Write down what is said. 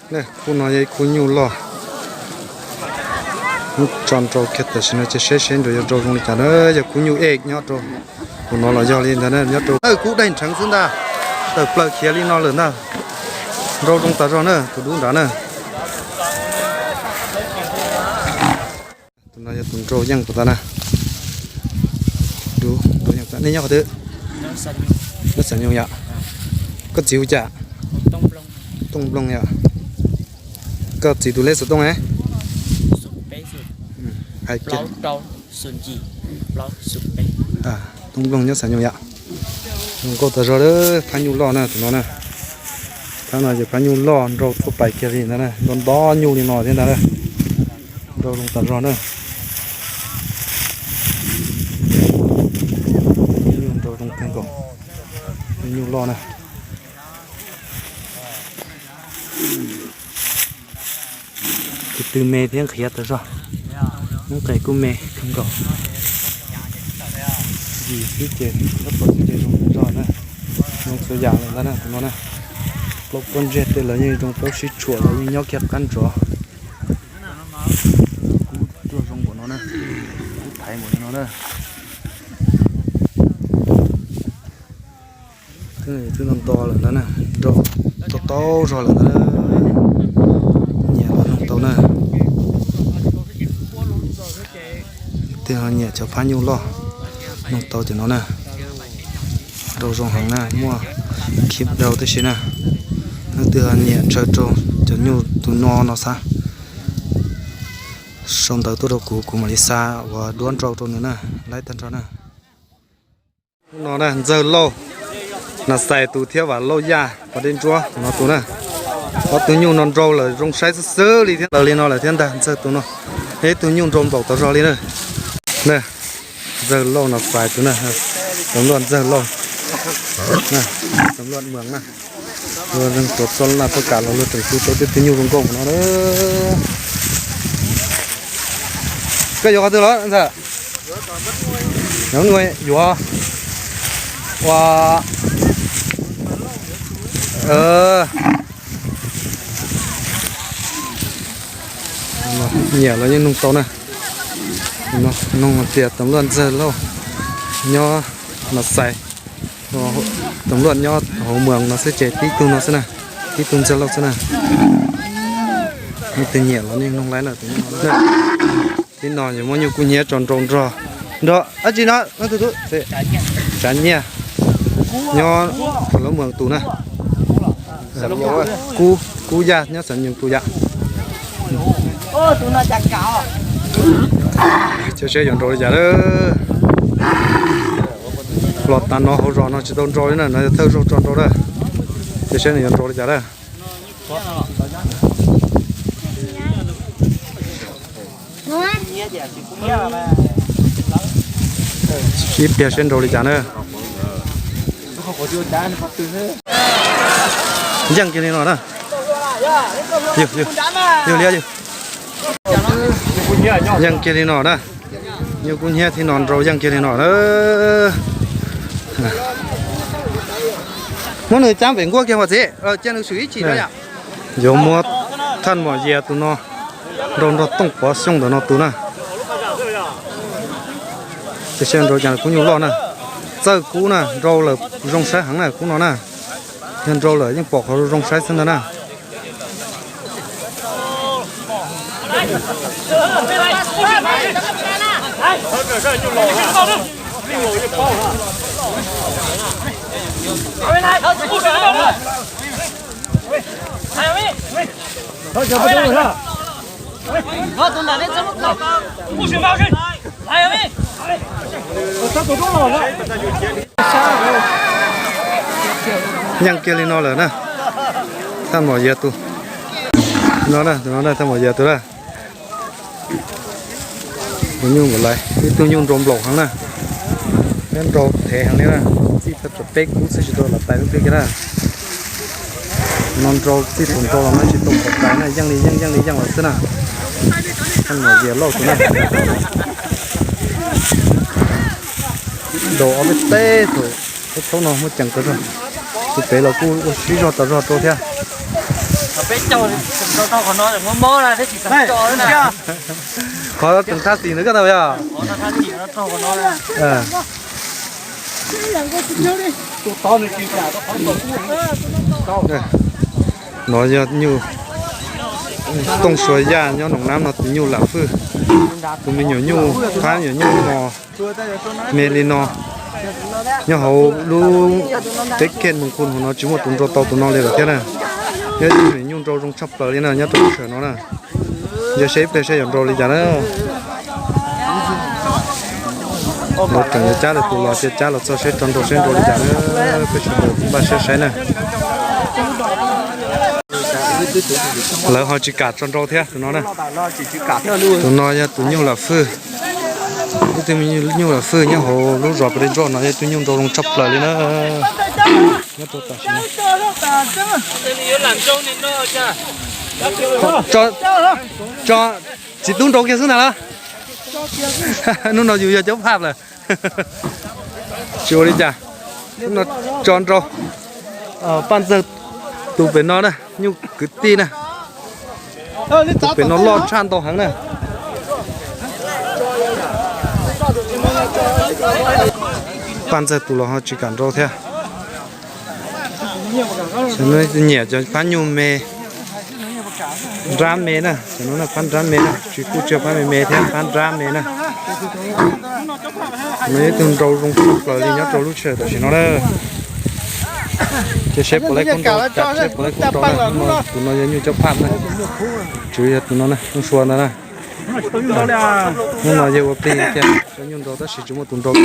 Khub no yog ib khub nyuj loj, tso nrau kiag tam sim no ces saib seb nrau yog nrau zoo li cas na. Yog khub nyuj ej nyob rau hauv no los yog li ntawd na, nyob rau kub daig nrheev xwb ntag. Tawm plaws khiav li no lawm ntag. Nrau zoo tas zog na, tus dub nrad na. Tus no yog tus nrau yeej puas tas na. Nej nyob qhov twg? Nyob Xais Nyoog yom. Koj txiv hu cas? Tooj Nplooj yom. Koj txiv tus lej xov tooj ne? Hais Tooj Nplooj nyob Xais Nyoog yom. Zoo nkauj tas zog, phab nyuj loj na tus no na. Phab no ces phab nyuj loj nrau txhua pais kiag li ntag na, nrau nto nyuj li no thiab ntag na. Nrau zoo tas zog na. Nyuj nrau zoo kawg nkaus. Nyuj loj na. Tus tw me thiab nqhiav tas zog. Hnub qes kuj me kawg nkaus. Yim xwb ces lub qhov txhia ces zoo zog na. Zoo txhua yam lawm ntag na tus no na. Plaub pob ntseg tej lawv yeej zoo plaub sib tshuam, lawv yeej nyob kiag qab ntsov. Kub ruaj zoo npaum no na. Kub thaiv npaum li no na. Twb nto nto lawm ntag na, nrau tau tau zog lawm ntag na. Nyiam los noog tau na. Tej ho nyiam cov phab nyuj loj, noog tau cov no na. Nrau zoo heev na, muaj khib dau tib si na. Leej twg ho nyiam ntshaw rau cov nyuj tus no no xav sau ntawv tuaj rau kuv, kuv mam li xa uas duab nrau rau nws na, laib tag nrho na. Hnub no na Ntxawg Lauj, Nas Xais tus thiab Vam Lauj Yaj, Pov Dej Ntsuab tus no tus na. Ob tug nyuj no nrau lawm zoo saib xwb xwb li thiab, lawv li no lawm thiab ntag Ntxawg tus no. Ib tug nyuj nrau nplaum tas zog li na. Ntxawg Lauj Nas Xais tus na, Txoov Luaj Ntxawg Lauj, Txoov Luaj Muas na. Luag tuav txoj laj txoj kam los luag tseem tu tau tej tug nyuj zoo nkauj no. Koj yuav qhov twg los Ntxawg? Yuav ua, nyiam los yeej noog tau na. Noog tias Txoov Luaj Ntxawg Lauj nyob Nas Xais, Txoov Luaj nyob hauv Muas no xwb ces tib tug no xwb na, tib tug Ntxawg Lauj xwb na. Leej twg nyiam los yeej noog laib na. Tib no yuav muab nyuj kub hnyiab tso nrau nrog, nrog dab tsi no, Tsav Nyiaj nyob Lab Muas tus na. Kub, Kub Yaj nyob Xais Nyoog tus yam. Cia seb yuav nrau li cas lawm. Los tas no hauv zos no tsis tau nrau li na, no yog thawj zaug tso nrau lawm. Cia seb nws yuav nrau li cas lawm. Ib pliag seb nrau li cas na. Yeej kiag li no na. Yog li, yeej kiag li no na. Nyuj kub hnyiab thiab no nrau yeej kiag li no na. Muab nws cab pem nkuaj kiag mas txiv, cia nws swm ib chim no yom. Yuav muab Thaj Mos Yias tus no nrau nrog Tooj Pov Xyooj ntawm no tus na. Ces seb nrau cas kub nyuj loj na. Txawj kub na, nrau lawm zoo saib heev na kub no na. Yog nrau lawm yeej pom qhov zoo saib xwb ntag na. Yeej kiag li no lawm na. Thaj Mos Yias tus no, Thaj Mos Yias tus na. Tus nyuj nkaum lais, ib tug nyuj nrau nplaum heev na. Thiab nrau thev heev li na, txij thaj tsam peb kub xwb tsis tau lam tais lub pliag kiag na. No nrau txij tus nrau los no tsis tau lam tais na, yeej li yeej yeej li yeej lawm xwb na. Thaj Mos Yias Lauj tus na. Daus ob peb teb thaum thaum no muaj ceem tas zog. Tus pem los kuj ua sib zog tas zog rau thiab. Qhov tseem thaj xis ntawd koj tau yog. No yog nyuj tooj sua yaj nyob Noom Nab no, tus nyuj lam fwj. Tus me nyuam nyuj phab nyuam nyuj mos me li no. Nyob hauv lub teb kheej Moos Khu hauv no tsis muaj tus nrau tau tus no li lawm thiab na. Nyob tus me nyuj nrau zoo tshaj plaws li na nyob rau lub sij hawm no na. Yog seb ib pliag saib yuav nrau li cas na. Lawv tseem yuav cab lawv tus los cia cab los txog seb tso nrau seb nrau li cas na. Peb sawv daws npaj siab saib na. Lawv ho tsis kam tso nrau thiab tus no na. Tus no yog tus nyuj lam fwj. Ib tug nyuj lam fwj nyob hauv lub zos Pes Dej Ntsuab no yog ib tug nyuj nrau zoo tshaj plaws li na. Nyob rau tam sim no. Tso, tso, txiv tub nrau kiag xwb ntag los? Hnub no yus yog caub phaj lawm. Tsis ua li cas. Hnub no tso nrau Paj Ntxawg tus pem no na, nyuj kwv tij na. Tus pem no loj tshaj ntau heev na. Paj Ntxawg tus los ho tsis kam nrau thiab. Nyiam cov phab nyuj me, nrab me na, cov no phab nrab me na, tsis kuj tsis yog phab me me thiab, phab nrab me na. No yog ib tug nrau zoo tshaj plaws li nyob rau lub sij hawm tam sim no na. Ces seb puas laib kub nrau, cas seb puas laib kub nrau na. Tus no yog nyuj caub phaj na, tsuas yog tus no na, nyuj sua ntawd na. Hnub no yog ua plig tiag, cov nyuj nrau tab sis tsis muaj tus nrau.